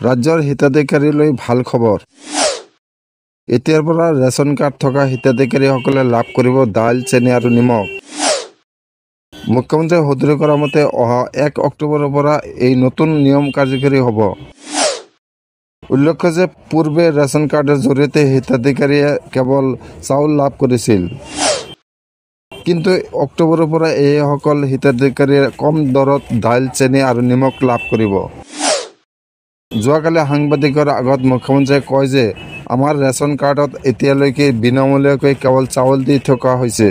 ৰাজ্যৰ হিতাধিকাৰীলৈ ভাল খবৰ। এতিয়াৰ পৰা ৰেচন কাৰ্ড থকা হিতাধিকাৰীসকলে লাভ কৰিব দাইল, চেনি আৰু নিমখ। মুখ্যমন্ত্ৰীয়ে সদৰি কৰা মতে অহা 1 অক্টোবৰৰ পৰা এই নতুন নিয়ম কাৰ্যকৰী হ'ব। উল্লেখ্য যে পূৰ্বে ৰেচন কাৰ্ডৰ জৰিয়তে হিতাধিকাৰীয়ে কেৱল চাউল লাভ কৰিছিল। কিন্তু অক্টোবৰৰ পৰা এইসকল হিতাধিকাৰীয়ে কম দৰত দাইল, চেনি আৰু নিমখ লাভ কৰিব। যোৱাকালি সাংবাদিকৰ আগত মুখ্যমন্ত্ৰীয়ে কয় যে আমাৰ ৰেচন কাৰ্ডত এতিয়ালৈকে বিনামূলীয়াকৈ কেৱল চাউল দি থকা হৈছে।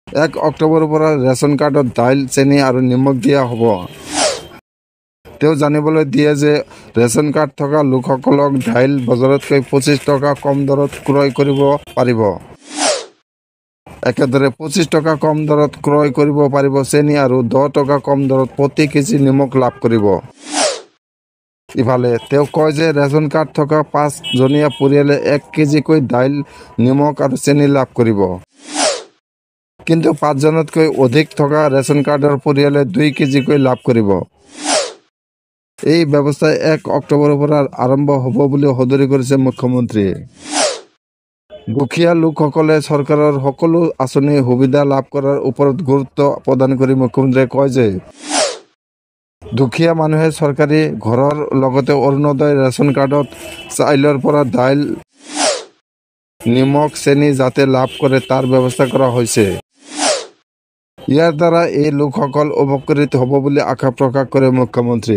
1 অক্টোবৰৰ পৰা ৰেচন কাৰ্ডত দাইল, চেনি আৰু নিমখ দিয়া হ'ব। তেওঁ জানিবলৈ দিয়ে যে ৰেচন কাৰ্ড থকা লোকসকলক দাইল বজাৰতকৈ 25 টকা কম দৰত ক্ৰয় কৰিব পাৰিব। একেদৰে 25 টকা কম দৰত ক্ৰয় কৰিব পাৰিব চেনি আৰু 10 টকা কম দৰত প্ৰতি কেজি নিমখ লাভ কৰিব। ইফালে তেওঁ কয় যে ৰেচন কাৰ্ড থকা 5 জনীয়া পৰিয়ালে 1 কেজিকৈ দাইল, নিমখ আৰু চেনি লাভ কৰিব। কিন্তু 5 জনতকৈ অধিক থকা ৰেচন কাৰ্ডৰ পৰিয়ালে 2 কেজিকৈ লাভ কৰিব। এই ব্যৱস্থা 1 অক্টোবৰৰ পৰা আৰম্ভ হ'ব বুলি সদৰি কৰিছে মুখ্যমন্ত্ৰীয়ে। দুখীয়া লোকসকলে চৰকাৰৰ সকলো আঁচনিৰ সুবিধা লাভ কৰাৰ ওপৰত গুৰুত্ব প্ৰদান কৰি মুখ্যমন্ত্ৰীয়ে কয় যে দুখীয়া মানুহে চৰকাৰী ঘৰৰ লগতে অৰুণোদয় ৰেচন কাৰ্ডত চাউলৰ পৰা দাইল, নিমখ, চেনি যাতে লাভ কৰে তাৰ ব্যৱস্থা কৰা হৈছে। ইয়াৰ দ্বাৰা এই লোকসকল উপকৃত হ'ব বুলি আশা প্ৰকাশ কৰে মুখ্যমন্ত্ৰীয়ে।